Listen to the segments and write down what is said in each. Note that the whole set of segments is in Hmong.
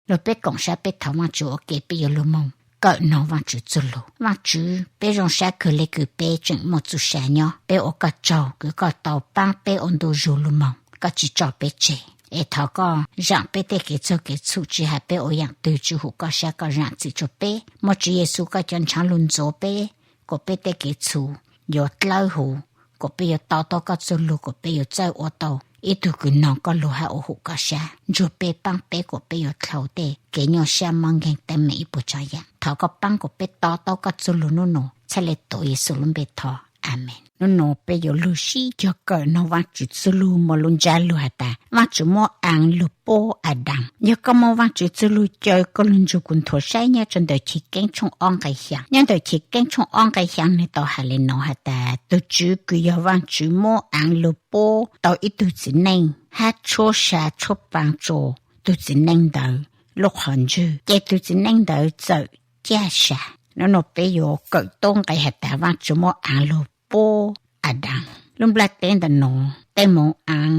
Los peb koom sab peb thov Vaajtswv ua ke, peb yuav lug moog kawm noog Vaajtswv txuj lug. Vaajtswv, peb zoo sab kawg le kws peb tseem muaj txuj sa nyob. Peb ua koj tsaug kws koj tau paab peb ua ntu zug lug moog, koj tsi tso peb tseg. Es thov koj zaam peb tej kev txaug kev txhum, tsi has peb ua yaam twg tsi hum koj sab, koj zaam txim rua peb. Muab Tswv Yexus koj cov ntshaav lug ntxuav peb, kuas peb tej kev txhum yuav dlawb huv, kuas peb yuav to taub koj txuj lug, kuas peb yuav txawj ua tau ib tug kws noog koj lug hab ua hum koj sab. Ntsuag peb, paab peb kuas peb yuav dlhau tej kev nyuaj sab mob nkeeg teeb meem ib puas tsav yaam. Thov koj paab kuas peb to taub koj txuj lug nub nua, txhaj le tuav Yexus lub npe thov, amees. Nub nua peb yuav lug sib cog kawm noog Vaajtswv txuj lug, muaj lub ntsab lug has tas Vaajtswv muab aav lug puab Adaam. Yog koj muaj Vaajtswv txuj lug caw koj lug nrug kuv nthuav saib nyob rua ntawm Chiv Keeb tshooj ob nqe xyaa. Nyob ntawm Chiv Keeb tshooj ob nqe xyaa nwg tau has le nuav has tas, tug Tswv kws yog Vaajtswv muab aav lug puab tau ib tug txiv neej hab tshuab sa tshuab paa rua tug txiv neej ntawd lub qhov ntswg, ces tug txiv neej ntawd txawm caj sa. Nub nua peb yuav kawm tuab nqe has tas Vaajtswv muab aav lug puab Adaam. Lub nplaj teb ntawm nuav tej moov aav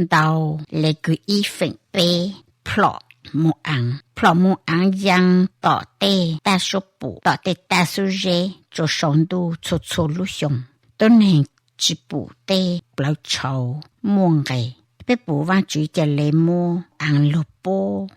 ntau le kws ib feem peb plhom moov aav. Plhom moov aav yaa tom tej taj suab pum, tom tej taj suab zeb, rua sau ntuj txhua txhua lub xyoo. Tuab neeg tsi pum tej plawv tshauv muaj nqe. Peb pum Vaajtswv ca le muab aav lug puab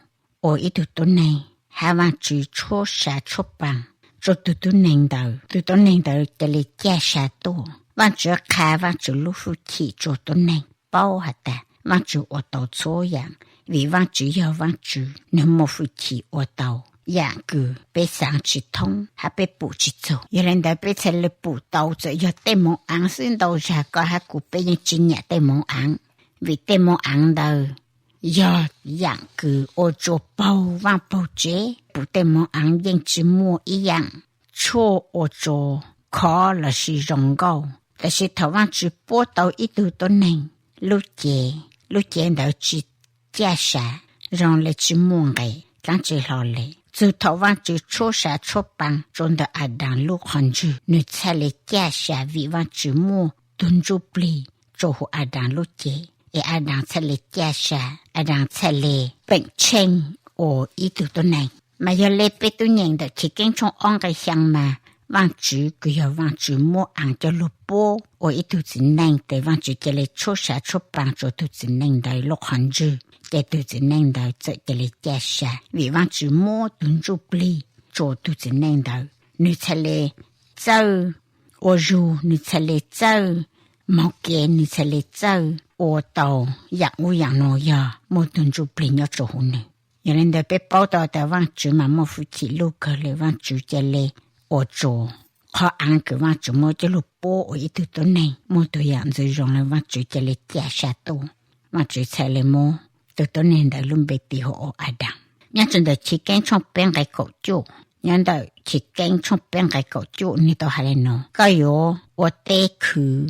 ua ib tug tuab neeg, hab Vaajtswv tshuab sa tshuab paa rua tug tuab neeg ntawd, tug tuab neeg ntawd ca le caj sa tuaj. Vaajtswv qha Vaajtswv lub fwj chim rua tuab neeg paub has tas Vaajtswv ua tau txhua yaam, vim Vaajtswv yog Vaajtswv, nwg muaj fwj chim ua tau yaam kws peb xaav tsi thoob hab peb pum tsi txug. Yog le ntawd peb txhaj le pum tau txawm yog tej moov aav xwb ntau zag koj hab kuv peb yeej tsi nyam tej moov aav, vim tej moov aav ntawd yog yaam kws ua rua paug vaaj paug tsev. Pum tej moov aav yeej tsi muaj ib yaam tshuaj ua rua khov lossis zoo nkauj, tab sis thaum Vaajtswv puab tau ib tug tuab neeg lub cev, lub cev ntawd tsi caj sa, zoo le tsi muaj nqe dlaab tsi hlo le. Txug thaum Vaajtswv tshuab sa tshuab paa rua ntawm Adaam lub qhov ntswg, nwg txhaj le caj sa vim Vaajtswv muaj tug ntsuj plig rua huv Adaam lub cev, es Adaam txhaj le caj sa, Adaam txhaj le peem tsheej ua ib tug tuab neeg. Mas yog le peb tub nyeem ntawm Chiv Keeb tshooj ob nqe xyaa mas, Vaajtswv kws yog Vaajtswv muab aav coj lug puab ua ib tug txiv neej, tes Vaajtswv ca le tshuab sa tshuab paa rua tug txiv neej ntawd lub qhov ntswg, ces tug txiv neej ntawd txawm ca le caj sa vim Vaajtswv muab tug ntsuj plig rua tug txiv neej ntawd, nwg txhaj le txawj ua zug, nwg txhaj le txawj moog kev, nwg txhaj le txawj ua tau yaam ub yaam nuav yog muaj tug ntsuj plig nyob rua huv nwg. Yog le ntawd peb paub tau tas Vaajtswv mas muaj fwj chim luj kawg le, Vaajtswv ca le ua rua qhov aav kws Vaajtswv muab coj lug puab ua ib tug tuab neeg muaj tug yaam ntxwv zoo le, Vaajtswv ca le caj sa tuaj. Vaajtswv txhaj le muab tug tuab neeg ntawd lub npe tis hu ua Adaam. Nyob rua ntawm Chiv Keeb tshooj peb nqe kaum cuaj, nyob ntawm Chiv Keeb tshooj peb nqe kaum cuaj nwg tau has le nuav, koj yuav ua teb khwv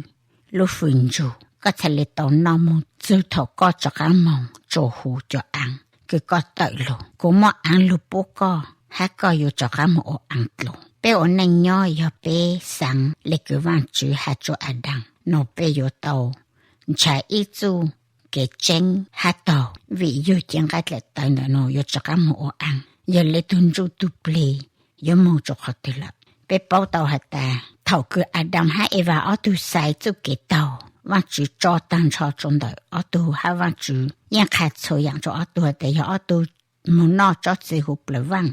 lub fwm ntsug, koj txhaj le tau noj moog txug thaum koj rov qaab moog rua huv cov aav kws koj tawm lug. Kuv muab aav lug puab koj, hab koj yuav rov qaab moog ua aav dlua. Peb ua neej nyob yog peb xaav le kws Vaajtswv has rua Adaam nuav, peb yuav tau nrhav ib txuj kev tseeb hab taug, vim yug cev nqaij dlaim tawv ntawm nuav yuav rov qaab moog ua aav. Yog le tug ntsuj tug plig yuav moog rua qhov twg lawm? Peb paub tau has tas thaum kws Adaam hab Evas ob tug xaiv txuj kev taug, Vaajtswv tso taag nrho rua ntawm ob tug, hab Vaajtswv yeej qha txhua yaam rua ob tug has tas yog ob tug moog noj tsob txiv huv plawv vaaj,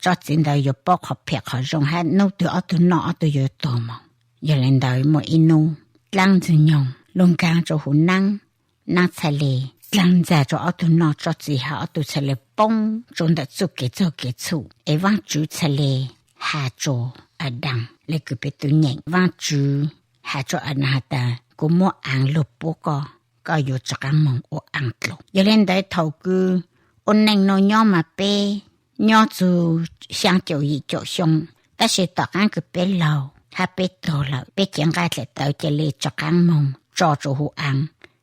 tsob txiv ntawd yuav paub qhov phiam qhov zoo, hab nub twg ob tug noj ob tug yuav tuag moog. Yog le ntawd muaj ib nub dlaab ntxwg nyoog lug nkaag rua huv naab, naab txhaj le dlaag ntxag rua ob tug noj tsob txiv, hab ob tug txhaj le poob rua ntawm txuj kev txaug kev txhum. Es Vaajtswv txhaj le has rua Adaam le kws peb tub nyeem, Vaajtswv has rua Adaam has tas kuv muab aav lug puab koj, koj yuav rov qaab moog ua aav dlua. Yog le ntawd thaum kws ua neej nuav nyob mas peb nyob txug xyaa caum yim caum xyoo, tab sis tom qaab kws peb laug hab peb tuag lawm, peb cev nqaij dlaim tawv ca le rov qaab moog tso rua huv aav,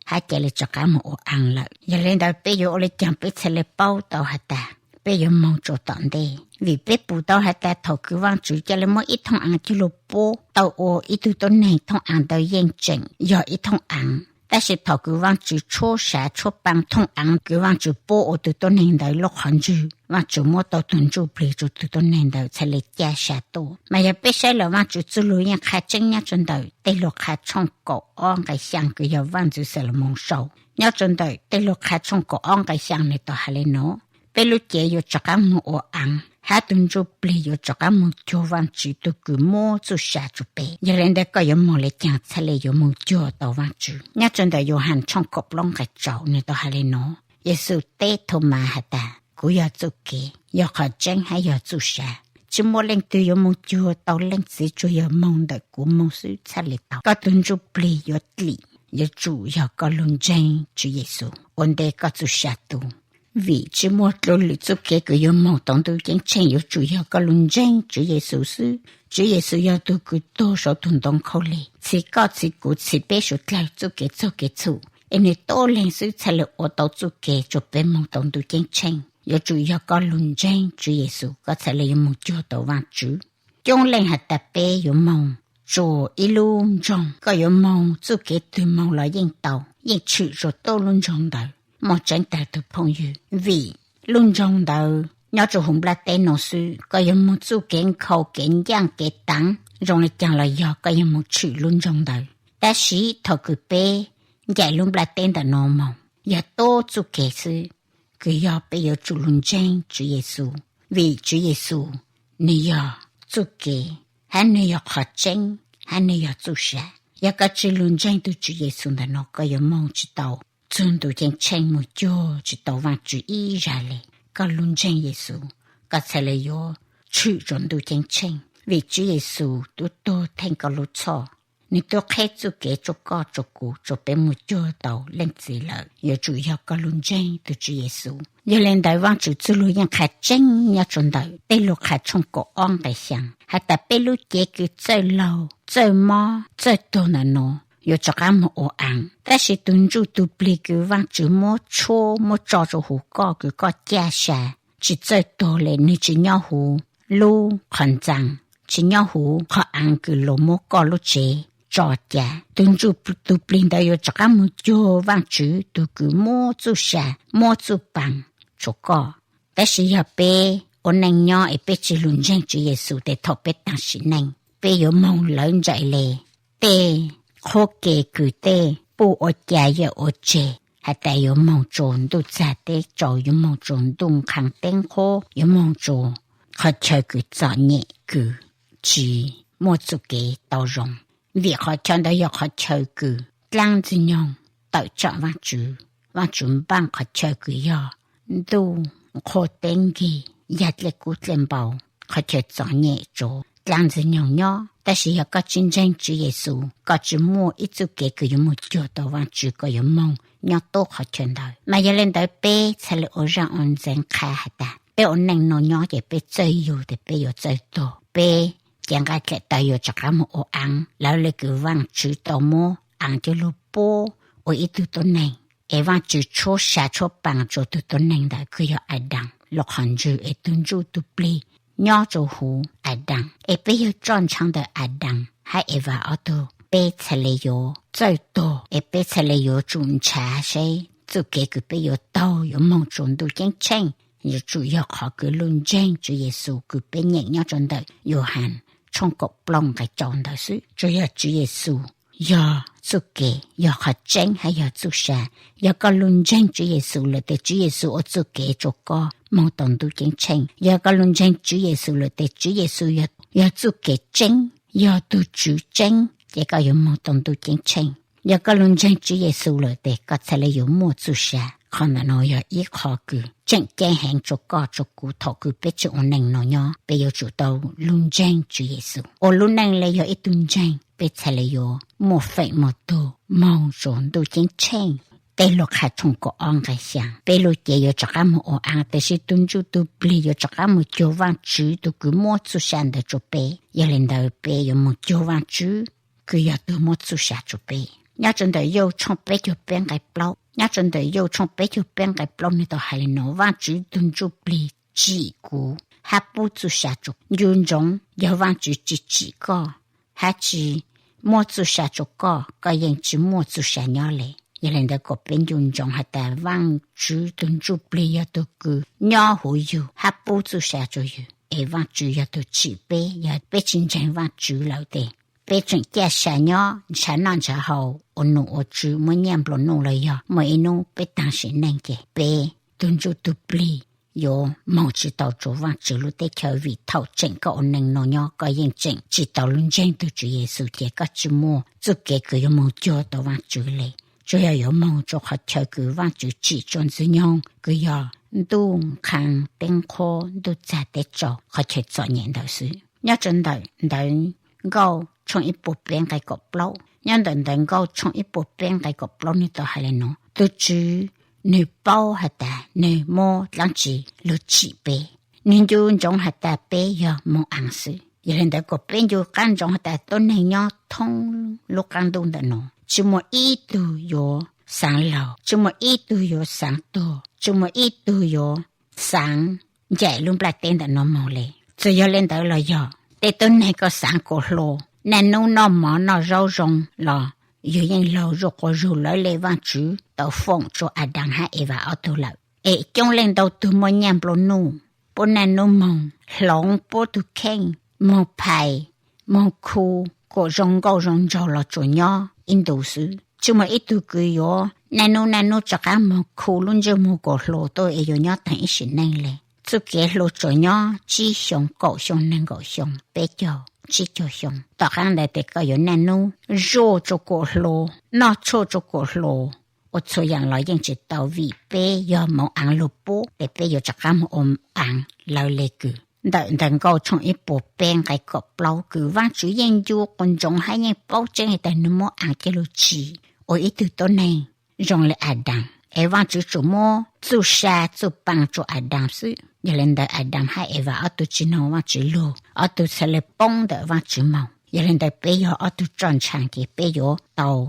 hab ca le rov qaab moog ua aav lawm. Yog le ntawd peb yuav ua le caag peb txhaj le paub tau has tas peb yuav moog rua tom ntej? Vim peb pum tau has tas thaum kws Vaajtswv ca le muab ib thooj aav coj lug puab tau ua ib tug tuab neeg, thooj aav ntawd yeej tseem yog ib thooj aav. Tab sis thaum kws Vaajtswv tshuab sa tshuab paa thooj aav kws Vaajtswv puab ua tug tuab neeg ntawd lub qhov ntswg, Vaajtswv muab tau tug ntsuj plig rua tug tuab neeg ntawd txhaj le caj sa tuaj. Mas yog peb saib lawm Vaajtswv txuj lug yeej qha tseeb nyob rua ntawm Tej Lug Qha tshooj kaum ob nqai xyaa kws yog Vaaj Ntxwv Xalumoos sau. Nyob rua ntawm Tej Lug Qha tshooj kaum ob nqai xyaa nwg tau has le nuav: Peb lub cev yuav rov qaab moog ua aav, hab tug ntsuj plig yuav rov qaab moog cuag Vaajtswv tug kws muab txuj sa rua peb. Yog le ntawd koj yuav moog le caag txhaj le yuav moog cuag tau Vaajtswv? Nyob rua ntawm Yauhas tshooj kaum plaub nqai rau nwg tau has le nuav: Yexus teb Thaumas has tas, Kuv yog txuj kev, yog qhov tseeb hab yog txuj sa. Tsi muaj leej twg yuav moog cuag tau Leej Txiv tsuas yog moog ntawm kuv moog xwb txhaj le tau. Koj tug ntsuj plig yuav dlim, yuav tsum yog koj lug ntseeg Tswv Yexus ua ntej koj txuj sa tu. Vim tsi muaj dlua lwm txuj kev kws yuav moog tau ntuj ceeb tsheej, yuav tsum yog koj lug ntseeg Tswv Yexus xwb. Tswv Yexus yog tug kws tuag saum tug ntoo khaub lig, txhiv koj txhiv kuv txhiv peb suav dlawg txuj kev txuj kev txhum, es nwg tuab leeg xwb txhaj le ua tau txuj kev rua peb moog tau ntuj ceeb tsheej. Yuav tsum yog koj lug ntseeg Tswv Yexus koj txhaj le yuav moog cuag tau Vaajtswv. Coob leej has tas peb yuav moog tsua ib lub nroog, koj yuav moog txuj kev twg moog los yeej tau, yeej tshwm tsua tuab lub nroog ntawd. Muaj tseeb tag tug phooj ywg, vim lub nroog ntawd nyob tsua huv nplaj teb nuav xwb, koj yuav moog txuj kev nkhaus kev ncaaj kev taav zoo le caag los yog koj yuav moog tshwm lub nroog ntawd. Tab sis thaus kws peb ncaim lub nplaj teb ntawm nuav moog, yog tuab txuj kev xwb, kws yog peb yuav tsum lug ntseeg Tswv Yexus, vim Tswv Yexus nwg yog txuj kev, hab nwg yog qhov tseeb, hab nwg yog txuj sa. Yog koj tsi lug ntseeg tug Tswv Yexus ntawm nuav, koj yuav moog tsi tau txug ntuj ceeb tsheej, moog cuag tsi tau Vaajtswv ib zag le. Koj lug ntseeg Yexus, koj txhaj le yuav tshwm tsua ntuj ceeb tsheej, vim Tswv Yexus tub tuag theej koj lub txhoj, nwg tub qheb txuj kev tsua koj tsua kuv tsua peb moog cuag tau Leej Txiv lawm. Yuav tsum yog koj lug ntseeg tug Tswv Yexus. Yog le ntawd Vaajtswv txuj lug yeej qha tseeb nyob tsua ntawm Tej Lug Qha tshooj kaum ob nqai xyaa has tas peb lub cev kws txawj laug, txawj mob, txawj tuag ntawm nuav yuav rov qaab moog ua aav, tab sis tug ntsuj tug plig kws Vaajtswv muab tshuab muab tso tsua huv koj kws koj caj sa tsi txawj tuag le, nwg tsi nyob huv lub qhov ntxaa, tsi nyob huv qhov aav kws luas muab koj lub tsev tso ca. Tug ntsuj tug plig ntawd yuav rov qaab moog cuag Vaajtswv tug kws muab txuj sa, muab txuj paas tsua koj. Tab sis yog peb ua neej nyob es peb tsi lug ntseeg Tswv Yexus tes thaum peb taag sim neej peb yuav moog lawv nraim le tej qhuab ke kws tej puj ua ca yawm ua tseg has tas yuav moog tsua ntuj txag teb tsaus, yuav moog tsua ntuj qhee teb qhuab, yuav moog tsua qhov chaw kws txom nyem kws tsi muaj txuj kev tau zoo. Vim qhov chaw ntawd yog qhov chaw kws dlaab Ntxwg Nyoog tawm tsom Vaajtswv, Vaajtswv npaaj qhov chaw kws yog ntuj qhuab teb nkig, yog dlej kub dlej npau, qhov chaw txom nyem tsua dlaab Ntxwg Nyoog nyob. Tab sis yog koj tsi ntseeg Tswv Yexus, koj tsi muaj ib txuj kev kws yuav moog cuag tau Vaajtswv, koj yuav moog nyob tuab qhov chaw ntawd. Mas yog le ntawd peb txhaj le ua zaaj ua ntxeev qha has tas peb ua neej nuav nyob ces peb txawj yug tes peb yuav txawj tuag, peb cev nqaij dlaim tawv yuav rov qaab moog ua aav. Lawv le kws Vaajtswv tau muab aav coj lug puab ua ib tug tuab neeg, es Vaajtswv tshuab sa tshuab paas tsua tug tuab neeg ntawd kws yog Adoos. Lub qhov ntswg es tug ntsuj tug plig nyob tsua huv Adoos, es peb yog txoj ntshaav ntawm Adoos hab Evas ob tug, peb txhaj le yuav txawj tuag, es peb txhaj le yuav tsum nrhav seb txuj kev kws peb yuav taug yuav moog tsua ntuj ceeb tsheej. Yuav tsum yog qhov kws lug ntseeg Tswv Yexus kws peb nyeem nyob tsua ntawm Yauhas tshooj kaum plaub nqai rau ntawd xwb. Tsuas yog Tswv Yexus yog txuj kev, yog qhov tseeb hab yog txuj sa. Yog koj lug ntseeg Tswv Yexus lawm tes Tswv Yexus ua txuj kev tsua koj moog tau ntuj ceeb tsheej. Yog koj lug ntseeg Tswv Yexus lawm tes Tswv Yexus yog txuj kev tseeb, yog tug Tswv tseeb, ces koj yuav moog tau ntuj ceeb tsheej. Yog koj lug ntseeg Tswv Yexus lawm tes koj txhaj le yuav muaj txuj sa. Qhov ntawm nuav yog ib qho kws tseem ceeb heev tsua koj tsua kuv thaum kws peb tseem ua neej nuav nyob, peb yuav tsum tau lug ntseeg Tswv Yexus. Ua lub neej le yog ib tug ntseeg, peb txhaj le yuav muaj feem muaj tug moog tsua ntuj ceeb tsheej. Tej Lug Qha tshooj kaum ob nqai xyaa, peb lub cev yuav rov qaab moog ua aav, tab sis tug ntsuj tug plig yuav rov qaab moog cuag Vaajtswv tug kws muab txuj sa ntawd tsua peb. Yog le ntawd peb yuav moog cuag Vaajtswv kws yog tug muab txuj sa tsua peb. Nyob tsua ntawm Yauj tshooj peb caug peb nqai plaub, nyob tsua ntawm Yauj tshooj peb caug peb nqai plaub nwg tau has le nuav: Vaajtswv tug ntsuj plig tsim kuv hab pub txuj sa tsua kuv. Ncu ntsoov, yog Vaajtswv tsi tsim koj hab tsi muab txuj sa tsua koj, koj yeej tsi muaj txuj sa nyob le. Yog li ntawd kom peb nco ntsoov has tas Vaajtswv tug Ntsujplig yog tug kws nyob huv yug hab pub txuj sa rua yug, es Vaajtswv yog tug tsim peb. Yog peb tsi ntseeg Vaajtswv lawm tes peb tseem ca sa nyob ntshaw noj ntshaw haus, ua num ua tswv, muab nyaj nplua nuj los yog muaj ib nub peb taag sim neej ces peb tug Ntsujplig yuav moog tsi tau rua Vaajtswv lub teb chaws, vim thaum tseem koj ua neej nua nyob koj yeej tseem tsi tau lub ntseeg tug Tswv Yexus ces koj tsi muaj txuj kev kws yuav moog cuag tau Vaajtswv le. Tsuas yog yuav moog rua qhov chaw kws Vaajtswv tsim tsua ntxwg nyoog kws yog ntuj qhee teb qhuab, ntuj txag teb tsaus, qhov chaw txom nyem ntawd xwb. Nyob rua ntawm Ntawv Nkauj tshooj ib puas peb nqai kaum plaub, nyob ntawm Ntawv Nkauj tshooj ib puas peb nqai kaum plaub nwg tau has le nuav: Tug Tswv nwg paub has tas nwg muab dlaab tsi lug tsim peb. Nwg ncu ntsoov has tas peb yog moog aav xwb. Yog le ntawd kom peb ncu qaab ntsoov has tas tuab neeg nyob thoob lub qaab ntuj ntawm nuav tsi muaj ib tug yuav xaav laug, tsi muaj ib tug yuav xaav tuag, tsi muaj ib tug yuav xaav ncaim lub nplaj teb ntawm nuav moog le. Txawm yog le ntawd los yog tej tuab neeg koj xaav kuas hluas, naj nub noj mov noj zaub zoo los yug yeej laug zuj quas zug lawm le. Vaajtswv tau foom tsua Adas hab Evas ob tug lawm. Es coob leej ntau tug muaj nyaj nplua nuj, puab naj nub moog hloov puab tug kheej, moog phais, moog khu, kuas zoo nkauj zoo nraug los tsuas nyob ib ntus xwb. Tsi muaj ib tug kws yuav naj nub naj nub rov qaab moog khu lub ntsej muag kuas hluas tuaj es yuav nyob taag ib sim neej le. Txuj kev hluas tsuas nyob tsib xyoo, kaum xyoo, neeg nkaum xyoo, peb caug, tsib caug xyoo. Tom qaab ntawd tes koj yuav naj nub zuaj tsua kuas hluas, noj tshuaj tsua kuas hluas, ua txhua yaam los yeej tsi tau, vim peb yog moog aav lug puab tes peb yuav rov qaab moog ua aav lawv le kws. Ntawm Ntawv Nkauj tshooj ib puas peb nqai kaum plaub kws Vaajtswv yeej ncu quas ntsoov hab yeej paub tseeb has tas nwg muab aav ca lug tsim ua ib tug tuab neeg zoo le Adas, es Vaajtswv tsuas muab txuj sa txuj paa tsua Adas xwb. Yog le ntawd Adas hab Evas ob tug tsi noog Vaajtswv lug, ob tug txhad le poob ntawm Vaajtswv moog. Yog le ntawd peb yog ob tug roj ntshaa ces peb yuav tau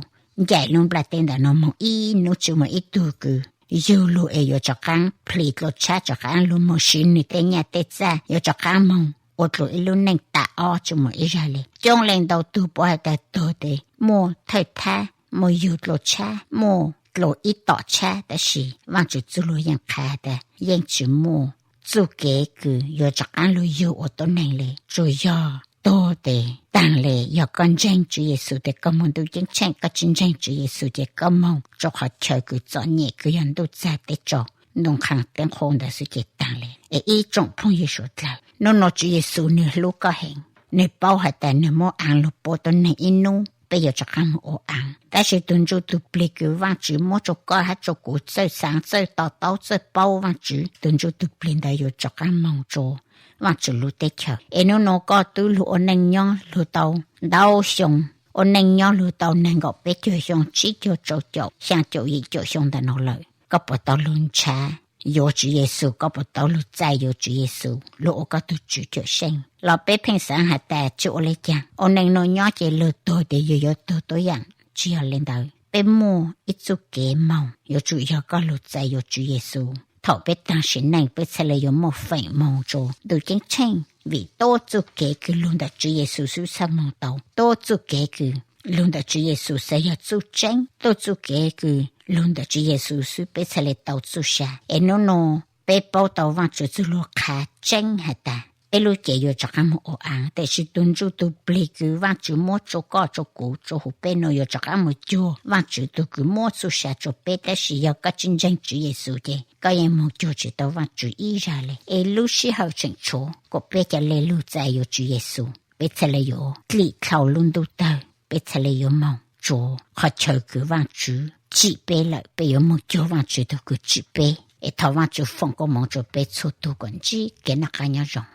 ncaim lub nplaj teb ntawm nuav moog ib nub, tsi muaj ib tug kws yug lug es yuav rov qaab plhis dlua tshab rov qaab lug moog siv nwg tej nyaj tej txag, yuav rov qaab moog ua dlua ib lub neej tas ob, tsi muaj ib zag le. Coob leej ntau tug puab has tas tuag tes muaj thawj thab, muaj yug dlua tshab, muaj dlua ib tom tshab, tab sis Vaajtswv txuj lug yeej qha tas yeej tsi muaj txuj kev kws yuav rov qaab lug yug ua tuab neeg le. Tsuas yog tuag tes taag le. Yog koj ntseeg Tswv Yexus tes koj moog ntuj ceeb tsheej, koj tsi ntseeg Tswv Yexus ces koj moog tsua qhov chaw kws txom nyem kws yog ntuj txag teb tsaus, ntuj qhee teb qhuab ntawd xwb ces taag le. Es ib tsoom phooj ywg suav dlawg, nub nua Tswv Yexus nwg hlub koj heev, nwg paub has tas nwg muab aav lug puab tuab neeg ib nub peb yuav rov qaab moog ua aav. Tab sis tug ntsuj tug plig kws Vaajtswv muab tsua koj hab tsua kuv txawj xaav, txawj to taub, txawj paub Vaajtswv, tug ntsuj tug plig ntawd yuav rov qaab moog tsua Vaajtswv lub teb chaws. Es nub nua koj tub lug ua neej nyob lug tau ntau xyoo, ua neej nyob lug tau neeg nkaum peb caug xyoo, tsib caug, rau caum, xyaa caum, yim caum xyoo ntawm nuav lawm, koj puas tau lug nrhav yuav Tswv Yexus? Koj puas tau lug txais yuav Tswv Yexus lug ua koj tug Tswv Cawmseej? Los peb pheej xaav has tas tsi ua le caag, ua neej nua nyob ces lug tuag tes yug yuav tuag tuab yaam. Tsi yog le ntawd, peb muaj ib txuj kev moog, yuav tsum yog koj lug txais yuav Tswv Yexus. Thaum peb taag sim neej peb txhad le yuav muaj feem moog tsua ntuj ceeb tsheej, vim tuab txuj kev kws lug ntawm Tswv Yexus xwb txhad moog tau. Tuab txuj kev kws lug ntawm Tswv Yexus xwb yog txuj tseeb, tuab txuj kev kws lug ntawm Tswv Yexus xwb peb txhad le tau txuj sa. Es nub nua peb paub tau Vaajtswv txuj lug qha tseeb has tas peb lub cev yuav rov qaab moog ua aav, tab sis tug ntsuj tug plig kws Vaajtswv muab tsua koj tsua kuv tsua huv peb nua yuav rov qaab moog cuag Vaajtswv tug kws muab txuj sa tsua peb. Tab sis yog koj tsi ntseeg Tswv Yexus ces koj yeej moog cuag tsi tau Vaajtswv ib zag le. Es lub sij hawm tseem tshuav kom peb ca le lug txais yuav Tswv Yexus, peb txhad le yuav dlim dlhau lub ntuj tawg, peb txhad le yuav moog tsua qhov chaw kws Vaajtswv tsim peb lawm, peb yuav moog cuag Vaajtswv tug kws tsim peb. Es thov Vaajtswv foom koob moov tsua peb txhua tug kom ntsib kev noj qab nyob zoo.